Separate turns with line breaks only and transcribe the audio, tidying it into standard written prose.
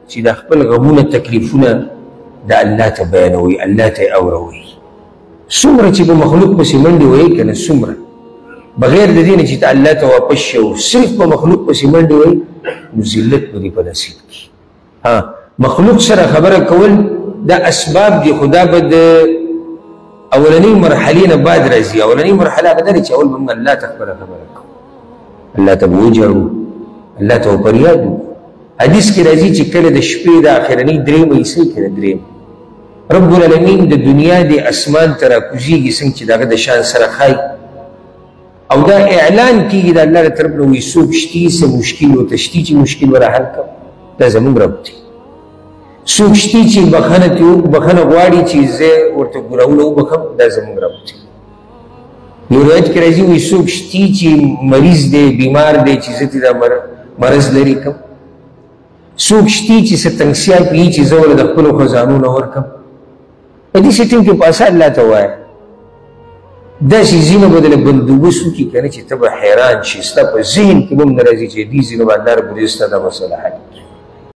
چې دا خپل غمونه تکلیفونه د الله ته بیانوي، الله ته یې اوروي. څومره چې په مخلوق پسې منډې وهې که نه، څومره بغیر د دې نه چې ته الله ته واپس شې او صرف په مخلوق پسې منډې وهې، نو ذلت به دې په نصیب کړي. ها، مخلوق سره خبره کول دا اسباب دي، خو دا به د اولنۍ مرحلې نه بعد راځي. اولنۍ مرحله هغه ده چې اول به موږ الله ته خپله خبره کوو، الله ته به وژاړو، الله ته به فریاد وکړو. حدیث کې راځي چې کله د شپې د آخرنۍ درېیمه حصه کې ده، درېیم رب العالمین د دنیا د اسمان ته راکوزېږي څنګه چې د هغه د شان سره ښایي، او دا اعلان کېږي د الله له طرف نه، وایي څوک شتي څه مشکل ورته شتي چې مشکل ورته حل کړم، دا زموږ رب دی. څوک شتي چې بخښنه ترې بخښنه غواړي چې زه ورته ګناهونه وبخښم، دا زموږ رب دی. یو روایت کې راځي وایي څوک شتي چې مریض دی، بیمار دی، چې زه ترې دا مرض لرې کړم. څوک شتي چې څه تنګسیا پېي چې زه ورله د خپلو خزانو نه ورکړم. په دې سیټینګ کې په اسان الله ته وایه، داسې ځینو به دله بندوبست وکړي که نه چې ته به حیران شې، ستا په ذهن کې به هم نه راځي چې دې ځینو به الله رب العزت ستا دا مسله حل کړي.